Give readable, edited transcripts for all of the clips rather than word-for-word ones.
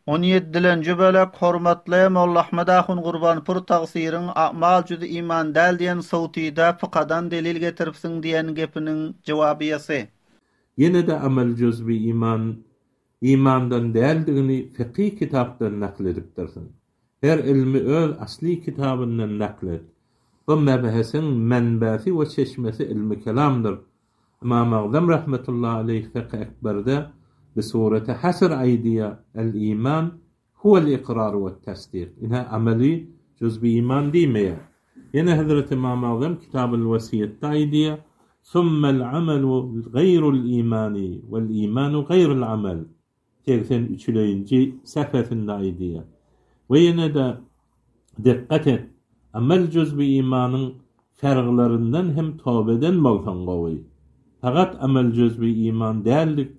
On ýedilenji bölek Hormatly Mollaahmet ahun Gurbanpur tagsyryň A'mal jüzi iman däl diýen sowtyda pykadan delil getiripsiň diýen gepiniň jowabyýasy. Ýene-de amel jüzbi iman imandan däldigini fykyh kitapdan nakl edipdirsiň. Her ilmi öz asly kitabyndan nakl et. Bu mebhesiň menbäsi we çeşmesi ilmi kelamdyr. Ymam Agzam rahmetullahi aleýh Fekh Ekberde bi sureti hasr aýdýar, El-iman huwel ikrar wet-tesdik. Ine ameli juzbi iman diýmeýär. Ýene Hezreti Ymam Agzam Kitabyl Wesýetde aýdýar, Summel amelu gaýrul imani wel imanu gaýrul amel. 83 üçüleýinji sähfesinde aýdýar. We ýene-de dikgat et, amel juzbi imanyň ferglaryndan hem toba eden bolsaň gowy. Fakat amel juzbi iman däldik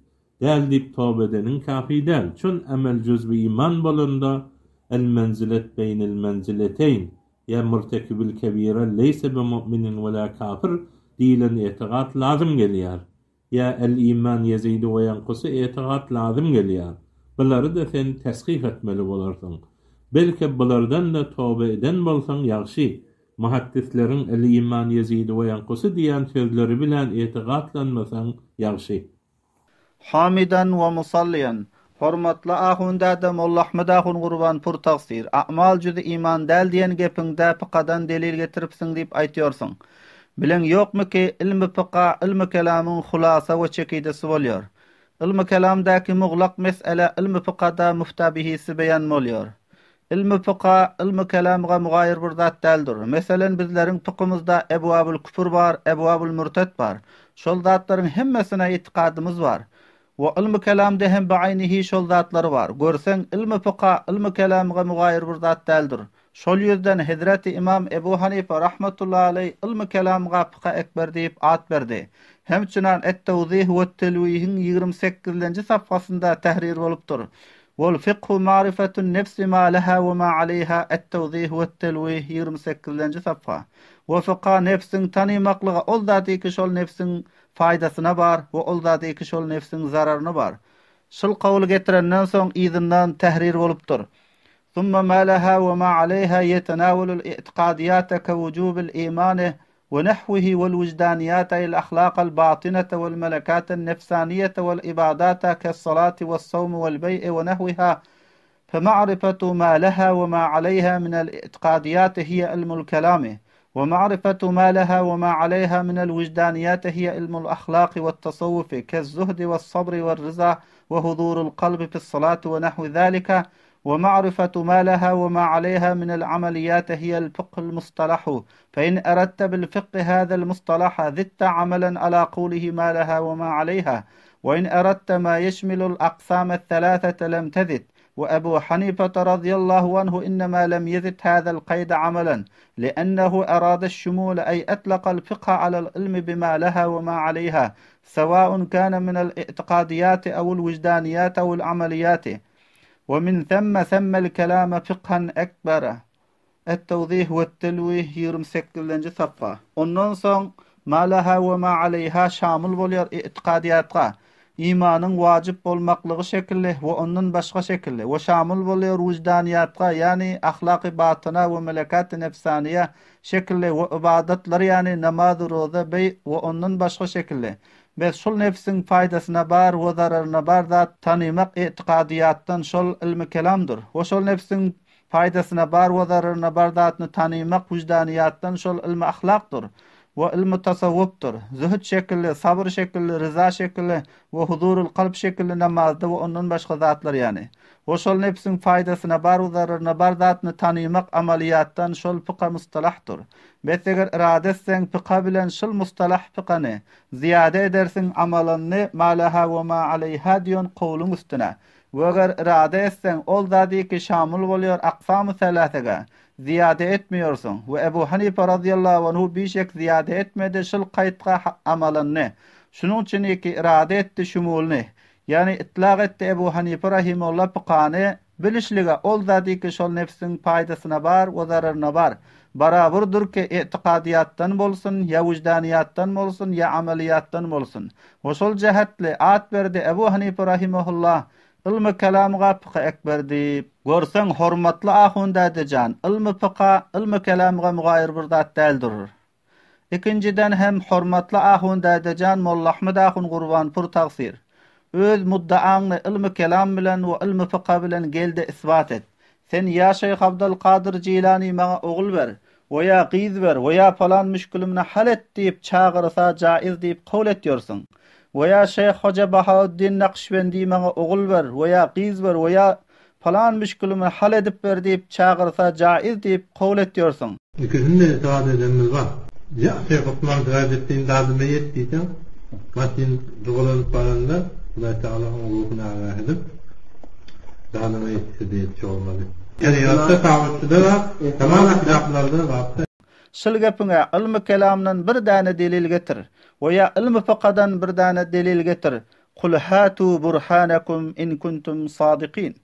däl diýip toba edeniň kafi däl. Çün amel juzbi iman bolanda el menzilet beýnel menzileteýn ýa murtekibil kebire leýse bi mu'minin we la kafir diýilen etigat lazym gelýär. Ýa El-iman ýezidu we ýankusy etigat lazym gelýär. Bulary-da sen teshyh etmeli bolarsyň. Belki bulardan-da toba eden bolsaň ýagşy. Muhaddisleriň El-iman ýezidu we ýankusy diýen sözleri bilen etigatlanmasaň ýagşy. Hamidan we musalliýan. Hormatly ahun däde Mollaahmet ahun Gurbanpur tagsyr, A'mal jüzi iman däl diýen gepiňde pykadan delil getiripsiň diýip aýtýorsyň. Bileň ýokmy ki, ylmy pyka ylmy kelamyň hulasa we çekidesi bolýar. Ylmy kelamdaky muglak mesele ylmy pykada müftabihisi beýan bolýar. Ylmy pyka ylmy kelamga mugaýyr bir zat däldir. Meselen bizleriň pykymyzda ebwabul küfür bar, ebwabul mürtet bar. Şol zatlaryň hemmesine itikadymyz bar. We ylmy kelamda hem biaýnihi şol zatlar bar. Görseň, ylmy fyka ylmy kelamga mugaýyr bir zat däldir. Şol ýüzden hezreti ymam Ebu Hanife rahmetullahi aleý ylmy kelamga fyka ekber diýip at berdi. Hemçinan Et-tewzih wet-telwihiň 28-lenji safhasynda tährir bolupdyr. Wal fikhu marifetun nefsi ma leha we ma aleýha Et-tewzih wet-telwih 28-lenji safha. We fyka nebsiň tanymaklygy ol zady ki şol nebsiň Faýdasyna bar we ol zady ki şol nebsiň zararyna bar. Şul kowly getirenden soň yzyndan tährir bolupdyr. Summa ma leha we ma aleýha ýetenawelul i'tikadiýate ke wujubil imani we nahwihi wel wijdaniýate el ahlakal batynete wel melekaten nefsaniýete wel ibadata kes salati wes sawmi wel beý'i we nahwiha فمعرفة ما لها وما عليها من الاعتقاديات هي علم الكلام ومعرفة ما لها وما عليها من الوجدانيات هي علم الأخلاق والتصوف كالزهد والصبر والرضا وحضور القلب في الصلاة ونحو ذلك ومعرفة ما لها وما عليها من العمليات هي الفقه المصطلح فإن أردت بالفقه هذا المصطلح زدت عملا على قوله ما لها وما عليها وإن أردت ما يشمل الأقسام الثلاثة لم تزد وأبو حنيفة رضي الله عنه إنما لم يزد هذا القيد عملا لأنه أراد الشمول أي أطلق الفقه على العلم بما لها وما عليها سواء كان من الاعتقاديات أو الوجدانيات أو العمليات ومن ثم سمى الكلام فقها أكبر Et-Tawzih wet-Telwih 28-nji safha. Ondan soň Ma laha we ma aleýha şamyl bolýar i'tikadyýatga, imanyň wajyp bolmaklygy şekilli we ondan başga şekilli, we şamyl bolýar wyždanyýatga, ýagny ahlaky batyna we melekaty nefsaniýa şekilli we ybadatlar ýagny namaz, roza, beý we ondan başga şekilli. Bes şul nebsiň paýdasyna bar we zararyna bar zat tanymak i'tikadyýatdan şol ylmy kelamdyr we şol nebsiň Paýdasyna bar we zararyna bar zatyny tanymak wyždanyýatdan şol ylmy ahlakdyr we ylmy tasawwufdyr. Zühd şekilli, sabyr şekilli, ryza şekilli we huzurul kalp şekilli namazda we ondan başga zatlar ýany. We şol nebsiň paýdasyna bar we zararyna bar zatyny tanymak amalyýatdan şol fyka mustalahdyr. Bes eger irade etseň fyka bilen şul mustalah fykany zyýada edersiň amalanyny ma leha we ma aleýha diýen kowluň üstüne. We eger irade etseň, ol zady ki şamyl bolýar aksamy seläsege, zyýada etmeýorsyň. We Ebu Hanife razyýallahu anhu bişek zyýada etmedi şul kaýtga amalyny. Şunuň üçin ki irade etdi şumulyny. Ýagny itlak etdi Ebu Hanife rahimehullah pykany bilişlige ol zady ki şol nebsiň paýdasyna bar we zararyna bar. Barabyrdyr ki i'tikadyýatdan bolsun, ýa wyždanyýatdan bolsun, ýa amalyýatdan bolsun. We şol jähetli at berdi Ebu Hanife rahimehullah. Ylmy kelamga pyky ekber diýip. Görseň, hormatly ahun dädejan, ylmy pyka, ylmy kelamga mugaýyr bir zat däldir. Ikinjiden hem, hormatly ahun dädejan Mollahmyt ahun Gurbanpur tagsyr. Öz muddaaňny ylmy kelam bilen we ylmy pyka bilen gel-de isbat et. Sen ýa Şeýh Abdylkadyr Jilany maňa ogul ber, we ýa gyz ber, we ýa palan müşgülimni hal et diýip çagyrsa jaiz diýip kabul etýorsyň. We ýa Şeýh Hoja Bahaüddin Nakşbendi maňa ogul ber, we ýa gyz ber, we ýa palan müşgülimi hal edip ber diýip çagyrsa jaiz diýip kabul etýorsyň. Ikisini-de itiraz edenimiz bar. Ýa Şeýh Osman Syrajeddin dadyma ýet diýseň, maşyn jygalanyp baranda Hudaý Tagala oň ruhuny agah edip, dadyma ýetişdi diýip çogurmady. Şerigatda tabytçyda bar, tamam kitaplarda bar. Şul gepiňe ylmy kelamdan bir däne delil getir we ýa ylmy fykadan bir däne delil getir, Kul hatu burhanakum in kuntum sadykin.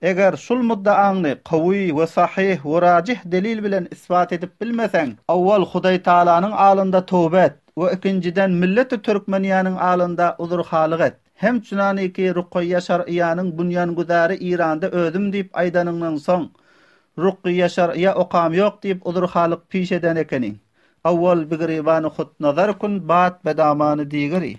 Eger şul muddaaňny kawy we sahyh we rajih delil bilen isbat edip bilmeseň, owwal Hudaý Taalanyň alynda toba et we ikinjiden milleti türkmeniýäniň alynda uzurhalyk et. Hem çunaniki Rukaýýa Şar'iýanyň bunýanguzary Iranda özüm diýip aýdanyňdan soň, Rukgyýa Şar'iýa okam ýok diýip uzurhalyk piş eden ekeniň. Owwal bigiribany hut nazar kun, bat bedamany digeri.